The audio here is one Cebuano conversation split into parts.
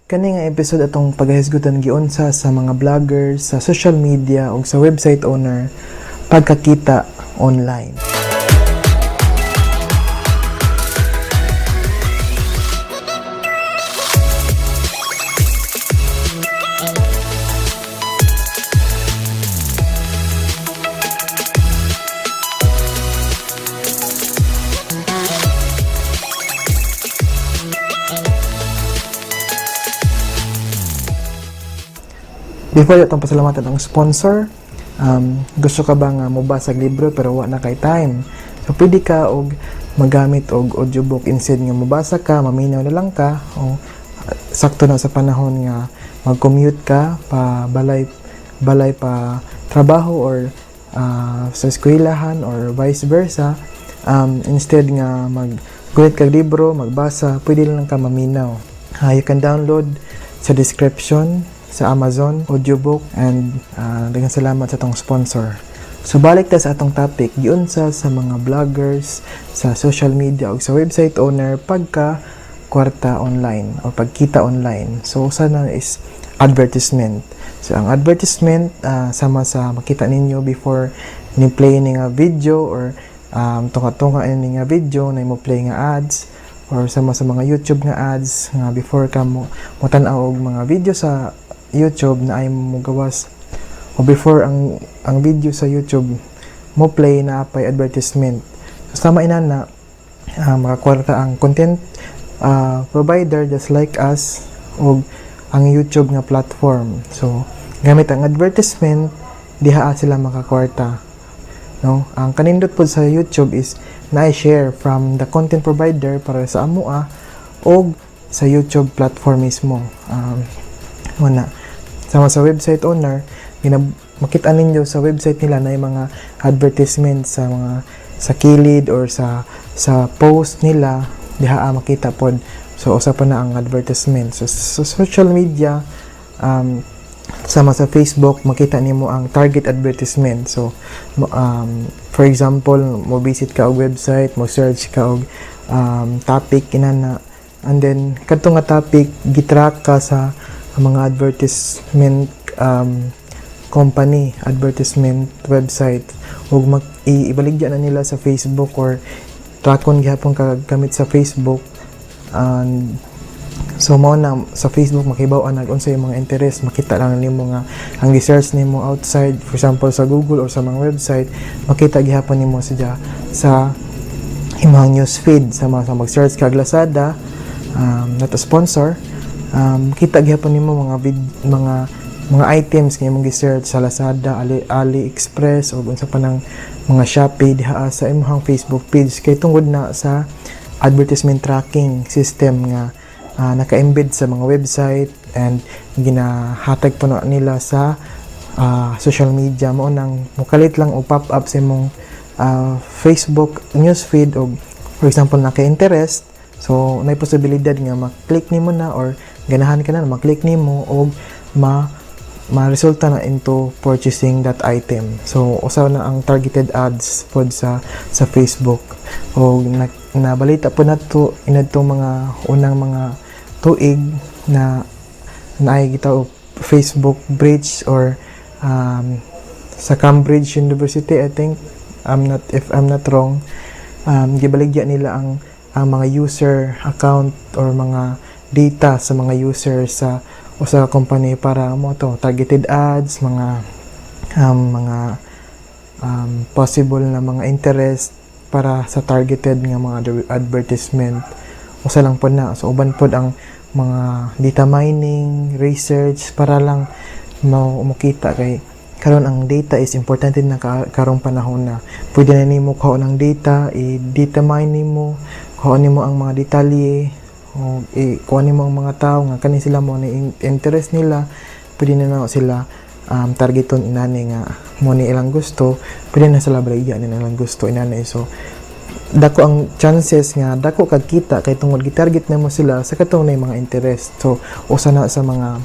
Kani nga episode atong pagahisgutan giunsa sa mga vloggers sa social media o sa website owner pagkakita online. Before atong pasalamatan ang sponsor, gusto ka ba nga mobasa og libro pero wa na kay time? So pwede ka og magamit og audiobook instead nga mobasa ka, maminaw na lang ka o sakto na sa panahon nga mag-commute ka pa balay balay pa trabaho or sa eskwelahan or vice versa, instead nga mag gunit kag libro, magbasa, pwede lang ka maminaw. You can download sa description sa Amazon audiobook and daghang salamat sa atong sponsor. So balik ta sa atong topic, giunsa sa mga vloggers sa social media o sa website owner pagka kwarta online o pagkita online. So usa na is advertisement. So ang advertisement, sama sa makita ninyo before ni play ni nga video or tunga-tunga ni nga video na mo play nga ads or sama sa mga YouTube nga ads nga before ka mo mo tan-aw og mga video sa YouTube na ay mo gawas o before ang video sa YouTube mo play na pay advertisement. So sama inana, makakwarta ang content provider just like us og ang YouTube nga platform. So gamit ang advertisement diha sila makakwarta, no? Ang kanindot pod sa YouTube is na share from the content provider para sa amoa og sa YouTube platform mismo. Wala sama sa website owner, makita ninyo sa website nila na yung mga advertisement sa mga sa kilid or sa post nila diha makita pod. So usa pa na ang advertisement. So sa social media, sama sa Facebook, makita nimo ang target advertisement. So for example, mo visit ka og website, mo search ka og topic inana, and then kadto nga topic gitrack ka sa mga advertisement company, advertisement website ug mag ibaligya na nila sa Facebook or trackon gihapon ka gamit sa Facebook. And so mao na sa Facebook makibaw nag unsa yung mga interest, makita lang nimo nga ang gi-search nimo outside, for example sa Google or sa mga website, makita gihapon nimo siya sa imong news feed. Sa mga sa mag-search kag Lazada, not a sponsor, kita gihapon nimo mga mga items nga imong gi-search sa Lazada, AliExpress o unsa pa nang mga Shopee diha sa imong Facebook page kay tungod na sa advertisement tracking system nga naka-embed sa mga website and ginahatag po na nila sa social media. Mo nang mukalit lang o pop up sa imong Facebook newsfeed o for example naka-interest, so nay posibilidad nga ma-click nimo na or ganahan ka na ma-click nimo og ma ma-resulta na into purchasing that item. So usa na ang targeted ads pod sa Facebook. O na, nabalita po nato inadto mga unang mga tuig na naay kita og Facebook breach or sa Cambridge University, I think, I'm not if I'm not wrong, gibaligya nila ang mga user account or mga data sa mga user sa usa ka company para mo to targeted ads, mga possible na mga interest para sa targeted nga mga advertisement. Usa lang pod na. So uban pod ang mga data mining research para lang mo mokita kay karon ang data is importante na karong panahon na pwede na nimo kuhaon ang data, i-data mine nimo, kuhaon nimo ang mga detalye o i-kuha nimo ang mga tao nga kani sila mo ni interest nila, pwede na na sila targeton inani nga mo ni ilang gusto, pwede na sila baligya ni ilang gusto inani. So dako ang chances nga dako kag kita kay tungod gitarget nimo sila sa katong na mga interest. So usa na sa mga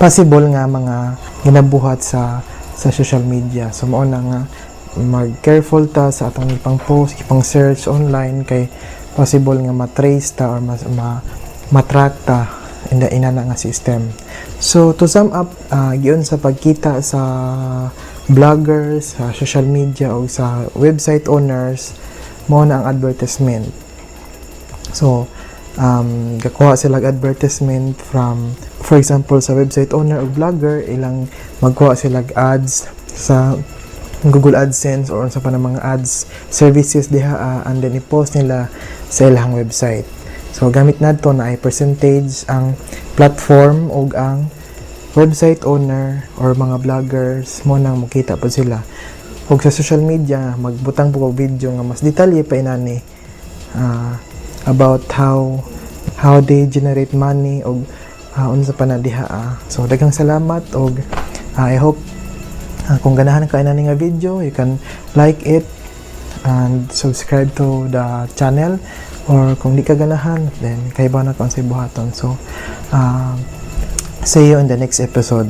possible nga mga ginabuhat sa social media. So mao na nga mag careful ta sa atong ipang post, ipang search online kay possible nga ma-trace ta or ma matrack ta. in the inana nga system. So to sum up, giunsa pagkita sa bloggers, sa social media o sa website owners mao na ang advertisement. So gakuha sila og advertisement from, for example, sa website owner o blogger, ilang magkuha sila og ads sa Google AdSense or unsa pa na mga ads services diha and then i-post nila sa ilang website. So gamit nato na ay percentage ang platform ug ang website owner or mga vloggers mao nang mokita po sila. Ug sa social media magbutang po og video nga mas detalye pa inani about how they generate money og unsa pa na diha. So daghang salamat og I hope kung ganahan ka inani nga video, you can like it and subscribe to the channel, or kung di ka ganahan, then kay na ka unsay buhaton. So see you in the next episode.